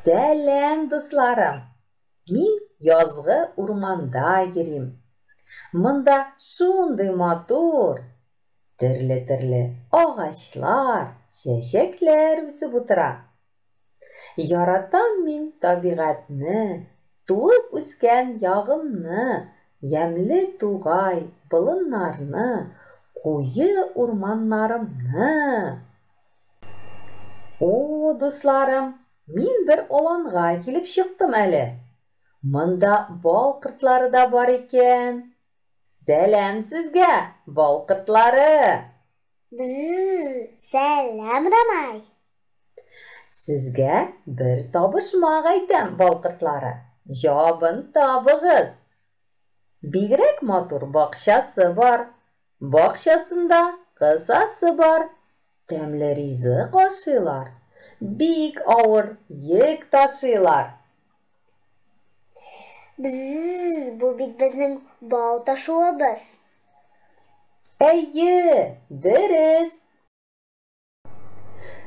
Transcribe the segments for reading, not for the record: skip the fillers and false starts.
Сәлам, дусларым! Мин язгы урманда йөрим. Монда шундый матур! Төрле-төрле агачлар, чәчәкләр үсеп утыра. Яратам мин табигатьне, туып үскән ягымны, ямьле тугай, болыннарны, куе урманнарымны. О, дусларым, мин бер аланга килеп чыктым әле. Монда бал кортлары да бар икән. Сәлам сезгә, бал кортлары! Бзз, сәлам, Рамай! Сезгә бер табышмак әйтәм, бал кортлары. Җавабын табыгыз. Бигрәк матур бакчасы бар. Бакчасында кысасы бар. Тәмле ризык ашыйлар, бик авыр йөк ташыйлар. Бзз, бу бит безнең бау ташуыбыз. Әйе, дөрес.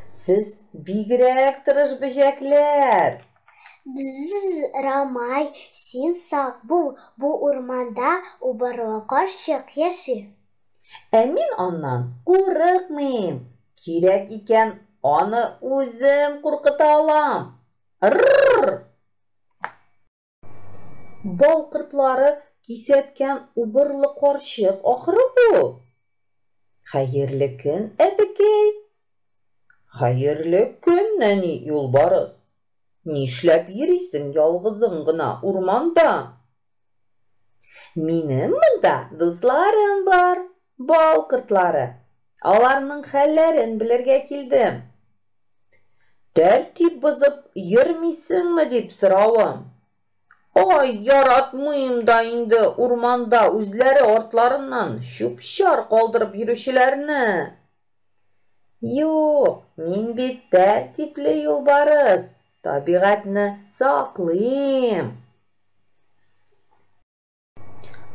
Сез бигрәк тырыш бөҗәкләр. Бзз, Рамай, син сак бул, бу урманда убырлы карчык яши. Ә мин аннан курыкмыйм. Кирәк икән, аны үзем куркыта алам. Рррр! Бал кортлары кисәткән убырлы карчык ахры бу. Хәерле көн, әбекәй. Хәерле көн, нәни юлбарыс. Нишләп йөрисең ялгызың гына урманда? Минем монда дусларым бар, бал кортлары. Аларның хәлләрен белергә килдем. Тәртип бозып йөрмисеңме дип соравым. Ай, яратмыйм да инде урманда үзләре артларыннан чүп-чар калдырып йөрүчеләрне. Юк, мин бит тәртипле юлбарыс, табигатьне саклыйм.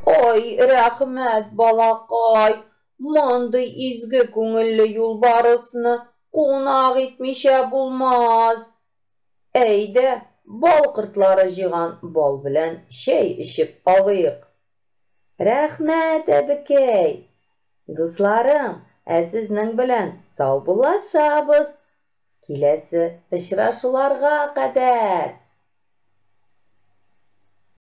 Ай, рәхмәт, балакай, мондый изге күңелле юлбарысны кунак итмичә булмас. Әйдә, бал кортлары җыйган бал белән чәй эчеп алыйк. Рәхмәт, әбекәй. Дусларым, ә сезнең белән саубуллашабыз. Киләсе очрашуларга кадәр!